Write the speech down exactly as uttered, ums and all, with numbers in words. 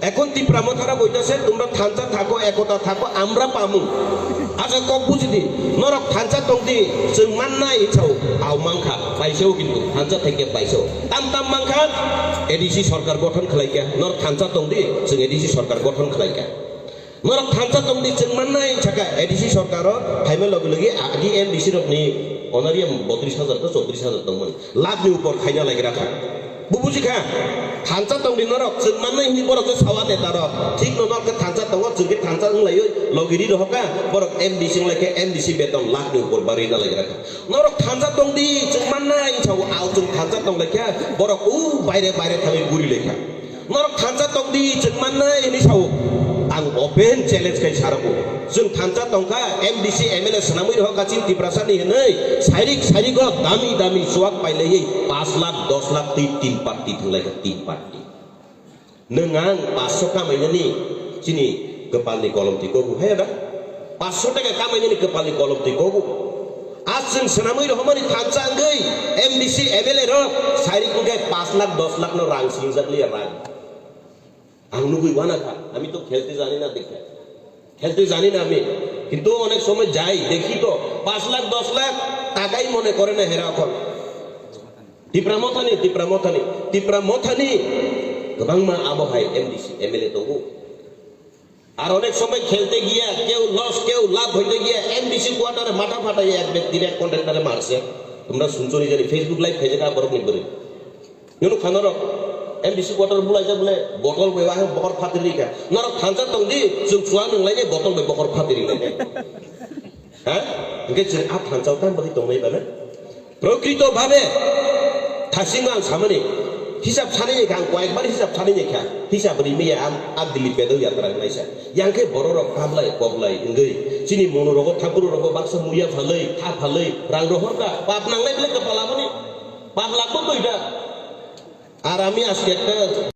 Ekhon Tipra Mothara boitase, tumra thansa thako, ekota thako, amra pamu. Acha kok bujidi, norok thansa tongdi, chwng mannai sao, au mankha, paisao kintu, thansa theke paisao. Tam tam mankha, A D C sorkar gothon khlaikha, norok thansa tongdi, chwng A D C sorkar gothon khlaikha. Norok thansa tongdi, chwng mannai saka, A D C sorkaro, phaima logi logi, agi M D C rokni honorarium botris hajar to chotris hajar tongmani, lakh ni upor khaina laigra kha. Bo buji kha, thansa tongdi norok, chwng mannai hini borok je sawa neta rok, thik no norok khe thansa tongo, chwng khe thansa wng laiwi, logi ri rohor kha, borok M D C wng lai khe M D C beton lakh ni upor ba rina lai kha. Norok thansa tongdi, chwng mannai wng sao, ao chwng thansa tong lai kha, borok u baire baire thangwi guri lai kha. Norok thansa tongdi, chwng mannai hini sao, ang open challenge khai sarago. Chwng thansa tongkha, M D C, M L A swnamwi rohor kha chini Tiprasani hwnwi, sairik sairik o dami dami chuak pailaiwi, paanch lakh, dos lakh twi tin party thwnglai kha, tin party. Nwng ang paanch sho kamainani chini kwpalni kolom twi kogu, hai da? Paanch sho taka kamainani kwpalni kolom twi kogu. A chwng swnamwi rohormani thansa wngwi M D C, M L A rok sairik wngkhe paanch lakh, dos lakh no rang singjak liya rang. Ang nugwi uanakha, আমি তো খেলতে জানি না দেখে। খেলতে জানি না আমি, কিন্তু অনেক সময় যাই, দেখি তো, পাঁচ লাখ, দশ লাখ টাকাই মনে করে না হেরা এখন। Tipra Mothani, Tipra Mothani, Tipra Mothani, kwbangma abo hai M D C, M L A tongo. আর অনেক সময় খেলতে গিয়া কেউ লস, কেউ লাভ হইতে গিয়া M D C কোয়ার্টারে মাথা ফাটাইয়া এক ব্যক্তির এক কন্ট্রাক্টরে মারছে। তোমরা শুনছো নি জানি, Facebook লাইভ খাইছে কা বরক নি বলে। Nunu kha norok M D C quarter bulaijak bole botol bai wahe bokor phatri rikha. Norok thansa tongdi, chwng chwla nwng lainai botol bai bokor phatri lainai. Ha? Hwnkhe chwng a thansa o tamo bagwi tongnai bana? Prokrito bhabe thasingno ang samani hisab sanai kha, ang koyekbar hisab sanai kha. Hisab rimaya am a Dili pedal yatra wngnaisa. Yang khe bororok kablai koblai wngwi chini mono rogo, thaphuru rogo baksa muya phalwi, tha phalwi, rang rohor kha, pap nangnai bole kwpal aboni. Pap lagbo koi da. Ar ami aske ekta